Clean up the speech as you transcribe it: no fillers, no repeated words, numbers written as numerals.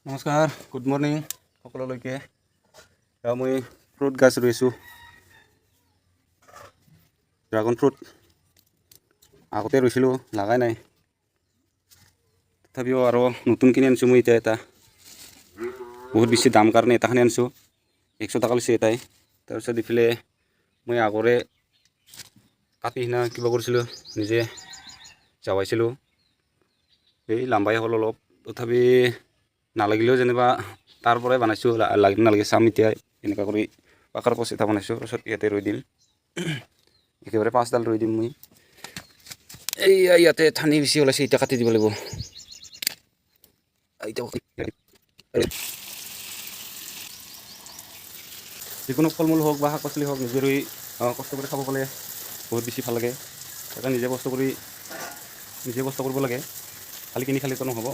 নমস্কাৰ, good morning সকলোলৈকে। এয়া মই ফ্ৰুট গাছ ৰুইছোঁ, ড্ৰাগন ফ্ৰুট। আগতে ৰুইছিলোঁ, লগাই নাই। তথাপিও আৰু নতুন কিনি আনিছোঁ মই এতিয়া এটা। বহুত বেছি দাম কাৰণে এটাখানে আনিছোঁ, 100 টকা লৈছে এটাই। তাৰপিছত ইফালে মই আগৰে কাটি কিনা কিবা কৰিছিলোঁ, নিজে যাৱাইছিলোঁ। এই লাম্বাই হ'ল অলপ, তথাপি নালাগিলেও যেনিবা তাৰ পৰাই বনাইছোঁ। লাগিল নালাগে চাম। এতিয়া এনেকুৱা কৰি পাকাৰ পচ এটা বনাইছোঁ, তাৰপিছত ইয়াতে ৰুই দিম। একেবাৰে পাঁচডাল ৰুই দিম মই। এইয়া ইয়াতে ঠানি বেছি ওলাইছে, এতিয়া কাটি দিব লাগিব এতিয়া। যিকোনো ফল মূল হওক বা শাক পাচলি হওক, নিজে ৰুই কষ্ট কৰি খাব পালে বহুত বেছি ভাল লাগে। সেইকাৰণে নিজে কষ্ট কৰি, নিজে কষ্ট কৰিব লাগে। খালি কিনি খালেতো নহ'ব।